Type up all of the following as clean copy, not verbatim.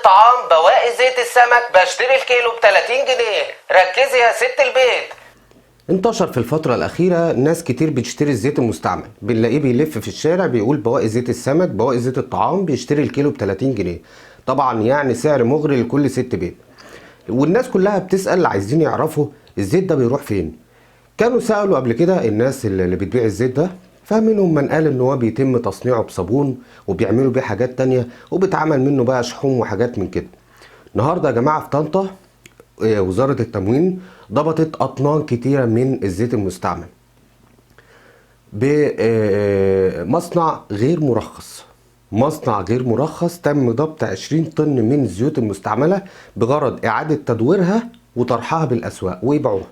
الطعام، بواقي زيت السمك بشتري الكيلو ب 30 جنيه. ركزي يا ست البيت. انتشر في الفترة الأخيرة ناس كتير بتشتري الزيت المستعمل، بنلاقيه بيلف في الشارع بيقول بواقي زيت السمك، بواقي زيت الطعام، بيشتري الكيلو ب 30 جنيه. طبعا يعني سعر مغري لكل ست بيت. والناس كلها بتسأل، عايزين يعرفوا الزيت ده بيروح فين. كانوا سألوا قبل كده الناس اللي بتبيع الزيت ده، فمنهم من قال ان هو بيتم تصنيعه بصابون وبيعملوا بيه حاجات تانية وبيتعمل منه بقى شحوم وحاجات من كده. النهارده يا جماعة في طنطا وزارة التموين ضبطت أطنان كتيرة من الزيت المستعمل بمصنع غير مرخص. مصنع غير مرخص تم ضبط 20 طن من الزيوت المستعملة بغرض إعادة تدويرها وطرحها بالأسواق ويبيعوها.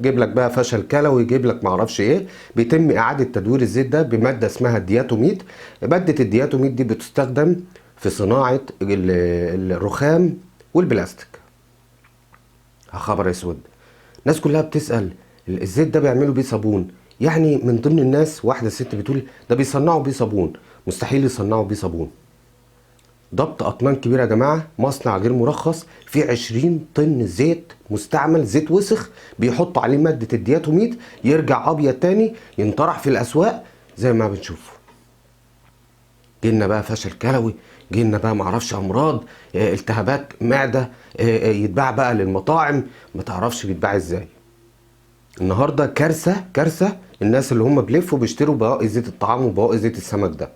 جيب لك بقى فشل كلوي، يجيب لك معرفش ايه. بيتم إعادة تدوير الزيت ده بمادة اسمها الدياتوميت. مادة الدياتوميت دي بتستخدم في صناعة الرخام والبلاستيك. خبر اسود. الناس كلها بتسأل الزيت ده بيعملوا بيه صابون. يعني من ضمن الناس واحدة ست بتقول ده بيصنعوا بيه صابون. مستحيل يصنعوا بيه صابون. ضبط أطنان كبيرة يا جماعة، مصنع غير مرخص فيه 20 طن زيت مستعمل، زيت وسخ بيحطوا عليه مادة الدياتوميت يرجع أبيض تاني ينطرح في الأسواق زي ما بنشوفه. جيلنا بقى فشل كلوي، جيلنا بقى معرفش أمراض، التهابات معدة، يتباع بقى للمطاعم، ما تعرفش بيتباع ازاي. النهارده كارثة، كارثة. الناس اللي هم بيلفوا بيشتروا بواقي زيت الطعام وبواقي زيت السمك ده.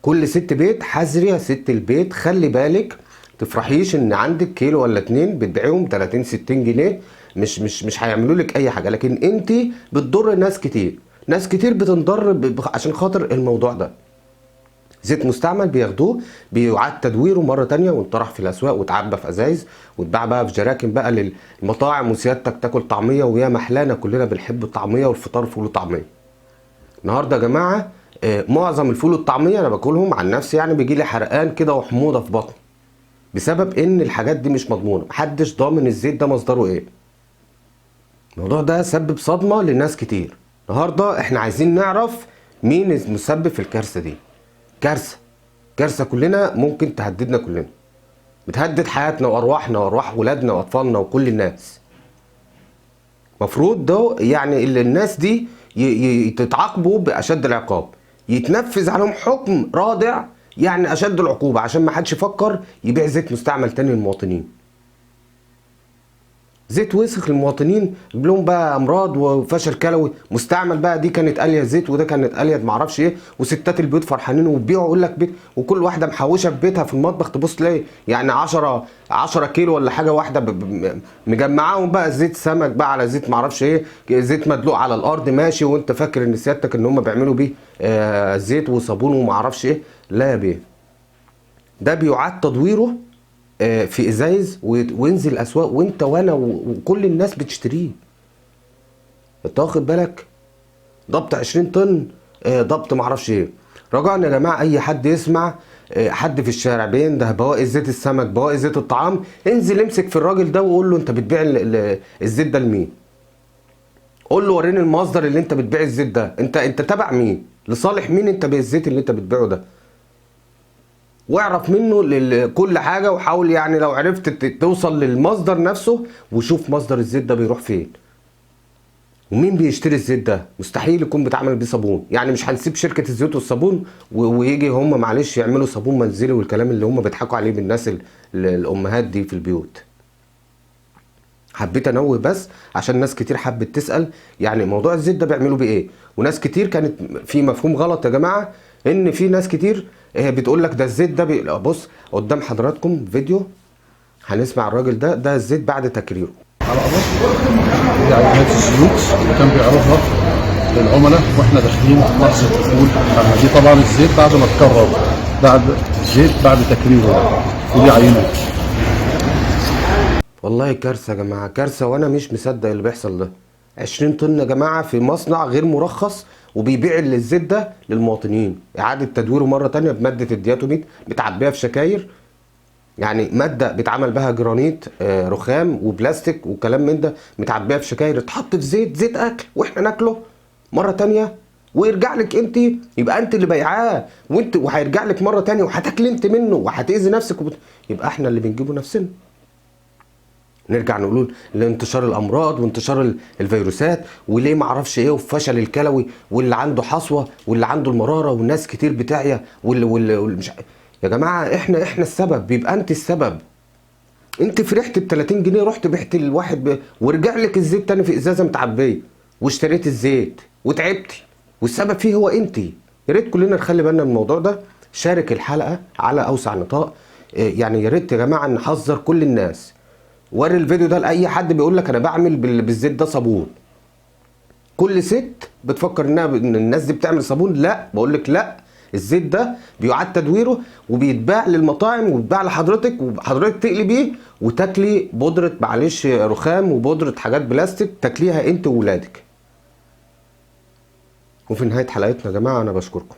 كل ست بيت حذري يا ست البيت، خلي بالك، تفرحيش ان عندك كيلو ولا اتنين بتبيعيهم 30 60 جنيه، مش هيعملوا لك اي حاجة، لكن انت بتضر ناس كتير، ناس كتير بتنضر عشان خاطر الموضوع ده. زيت مستعمل بياخدوه بيعاد تدويره مرة تانية وانطرح في الأسواق واتعبى في أزايز واتباع بقى في جراكن بقى للمطاعم، وسيادتك تاكل طعمية ويا محلانا، كلنا بنحب الطعمية والفطار فول وطعمية. النهارده يا جماعة معظم الفول والطعمية أنا باكلهم عن نفسي، يعني بيجي لي حرقان كده وحموضة في بطني بسبب إن الحاجات دي مش مضمونة، محدش ضامن الزيت ده مصدره إيه. الموضوع ده سبب صدمة لناس كتير. النهارده إحنا عايزين نعرف مين المسبب في الكارثة دي. كارثة، كارثة كلنا ممكن تهددنا كلنا، بتهدد حياتنا وأرواحنا وأرواح ولادنا وأطفالنا وكل الناس. مفروض ده يعني اللي الناس دي تتعاقبوا بأشد العقاب، يتنفذ عليهم حكم رادع، يعني أشد العقوبة، عشان ما حدش يفكر يبيع زيت مستعمل تاني للمواطنين. زيت وسخ للمواطنين، يجيب لهم بقى امراض وفشل كلوي مستعمل بقى، دي كانت قاليه زيت وده كانت قاليه معرفش ايه، وستات البيوت فرحانين وبيبيعوا، يقول لك بيت، وكل واحدة محوشه في بيتها في المطبخ تبص تلاقي يعني 10 كيلو ولا حاجة، واحدة مجمعاهم بقى زيت سمك بقى على زيت معرفش ايه، زيت مدلوق على الارض ماشي، وانت فاكر ان سيادتك ان هم بيعملوا بيه زيت وصابون ومعرفش ايه. لا يا بيه، ده بيعاد تدويره في ازايز وينزل الاسواق، وانت وانا وكل الناس بتشتريه. انت واخد بالك؟ ضبط 20 طن، ضبط معرفش ايه. رجعنا يا جماعة اي حد يسمع حد في الشارع بينده بواقي زيت السمك، بواقي زيت الطعام، انزل امسك في الراجل ده وقول له انت بتبيع الزيت ده لمين؟ قول له وريني المصدر اللي انت بتبيع الزيت ده، انت تبع مين؟ لصالح مين انت بالزيت اللي انت بتبيعه ده؟ واعرف منه كل حاجة، وحاول يعني لو عرفت توصل للمصدر نفسه، وشوف مصدر الزيت ده بيروح فين ومين بيشتري الزيت ده. مستحيل يكون بيتعمل بيه صابون، يعني مش هنسيب شركة الزيوت والصابون ويجي هم معلش يعملوا صابون منزلي والكلام اللي هم بيضحكوا عليه بالناس الأمهات دي في البيوت. حبيت انوه بس عشان ناس كتير حبت تسأل يعني موضوع الزيت ده بيعملوا بيه ايه، وناس كتير كانت في مفهوم غلط يا جماعة، ان في ناس كتير بتقول لك ده الزيت ده بص قدام حضراتكم فيديو هنسمع الراجل ده، ده الزيت بعد تكريره. على دي عينات الزيوت اللي كان بيعرضها للعملاء واحنا داخلين لحظة دخول. دي طبعا الزيت بعد ما اتكرر، بعد الزيت بعد تكريره، ودي عينات. والله كارثة يا جماعة، كارثة، وانا مش مصدق اللي بيحصل ده. 20 طن يا جماعة في مصنع غير مرخص وبيبيع الزيت ده للمواطنين، إعادة تدويره مرة تانية بمادة الدياتوميت، بتعبيها في شكاير، يعني مادة بيتعمل بها جرانيت، رخام وبلاستيك وكلام من ده، متعبيها في شكاير، اتحط في زيت، زيت أكل واحنا ناكله مرة تانية، ويرجع لك انت، يبقى انت اللي بيعاه، وانت وهيرجع لك مرة تانية وهتاكلي انت منه وهتاذي نفسك يبقى احنا اللي بنجيبه نفسنا. نرجع نقول لانتشار الامراض وانتشار الفيروسات وليه ما اعرفش ايه، والفشل الكلوي، واللي عنده حصوه، واللي عنده المرارة، والناس كتير بتعيا، واللي مش يا جماعة احنا السبب. بيبقى انت السبب. انت فرحت ب 30 جنيه، رحت بعت الواحد ورجع لك الزيت تاني في ازازة متعبيه، واشتريت الزيت وتعبتي، والسبب فيه هو انت. يا ريت كلنا نخلي بالنا من الموضوع ده. شارك الحلقة على اوسع نطاق، يعني يا ريت يا جماعة نحذر كل الناس. وري الفيديو ده لاي حد بيقول لك انا بعمل بالزيت ده صابون. كل ست بتفكر ان الناس دي بتعمل صابون، لا، بقول لك لا، الزيت ده بيعاد تدويره وبيتباع للمطاعم وبيتباع لحضرتك، وحضرتك تقلي بيه وتاكلي بودره، معلش، رخام وبودره حاجات بلاستيك تاكليها انت وولادك. وفي نهاية حلقتنا يا جماعة انا بشكركم.